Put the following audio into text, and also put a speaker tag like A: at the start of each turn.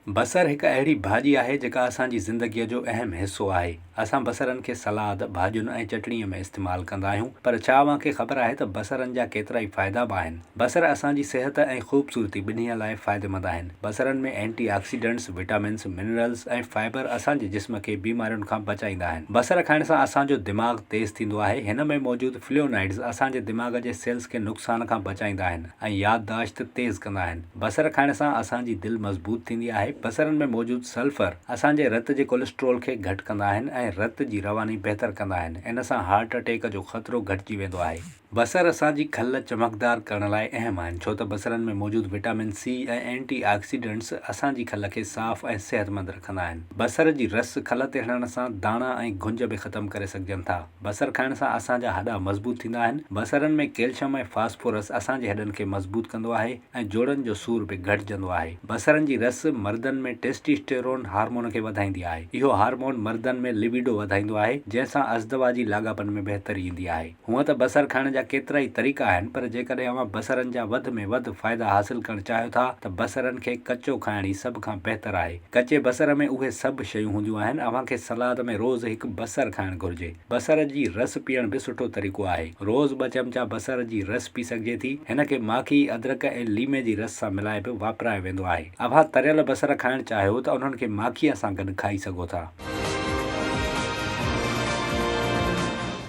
A: بصر هڪ اهڙي ڀاڄي آهي جيڪا اسان جي زندگيء جو اهم حصو آهي. اسان بصرن کي سلاد، ڀاڄين ۽ چٽڻيء ۾ استعمال ڪندا آهيون. پر ڇا اوهان کي خبر آهي ته بصرن جا ڪيترائي فائدا به آهن. بصر اسان جي صحت ۽ خوبصورتي ٻنهي لاء فائديمند آهن. بصرن ۾ anti oxidants, vitamins, minerals ۽ fibre اسان جي جسم کي بيمارين کان بچائيندا آهن. بصر کائڻ سان اسان جو دماغ تيز ٿيندو آهي. هن ۾ موجود فليونائڊز اسان جي دماغ جي سيلز کي نقصان کان بچائيندا آهن ۽ يادداشت تيز ڪندا آهن. بصر کائڻ سان اسان جي دل مضبوط ٿيندي آهي. بصرن ۾ موجود سلفر اسان جي رت جي ڪوليسٽرول کي گهٽ ڪندا آهن ۽ رت جي رواني بهتر ڪندا آهن. ان سان هارٽ اٽيڪ جو خطرو گهٽجي ويندو آهي. بصر اسان جي کل چمڪدار ڪرڻ لاء اهم آهن ڇو ته بصرن ۾ موجود وٽامن سي ۽ اينٽي آڪسيڊنٽس اسان جي کل کي صاف ۽ صحتمند رکندا آهن. بصر جي رس کل تي هڻڻ سان داڻا ۽ گهنج به ختم ڪري سگهجن ٿا. بصر کائڻ سان اسان جا هڏا مضبوط ٿيندا آهن. بصرن ۾ ڪيلشم ۽ فاسفورس اسان جي هڏن کي مضبوط ڪندو آهي ۽ جوڙن جو سور به گهٽجندو آهي. بصرن جي رس مردن ۾ ٽيسٽيسٽيرون هارمون کي وڌائيندي آهي. اهو هارمون مردن ۾ لبيڊو وڌائيندو آهي، جنهن سان ازدواجي لاڳاپن ۾ بهتري ايندي آهي. هونء ته بصر کائڻ جا ڪيترائي طريقا آهن پر جيڪڏهن اوهان بصرن جا وڌ ۾ وڌ فائدا حاصل ڪرڻ چاهيو ٿا ته بصرن کي ڪچو کائڻ ئي سڀ کان بهتر آهي. ڪچي بصر ۾ اهي سڀ شيون هونديون آهن، اوهان کي سلاد ۾ روز هڪ بصر کائڻ گهرجي. بصر جي رس پيئڻ به سٺو طريقو آهي. روز ٻه چمچا بصر جي رس پي سگهجي ٿي. هن کي ماکي، ادرڪ ۽ ليمي جي رس سان ملائي به واپرايو ويندو آهي. اوهان تريل بصر کائڻ چاهيو ته انهن کي ماکيء سان گڏ کائي سگهو ٿا.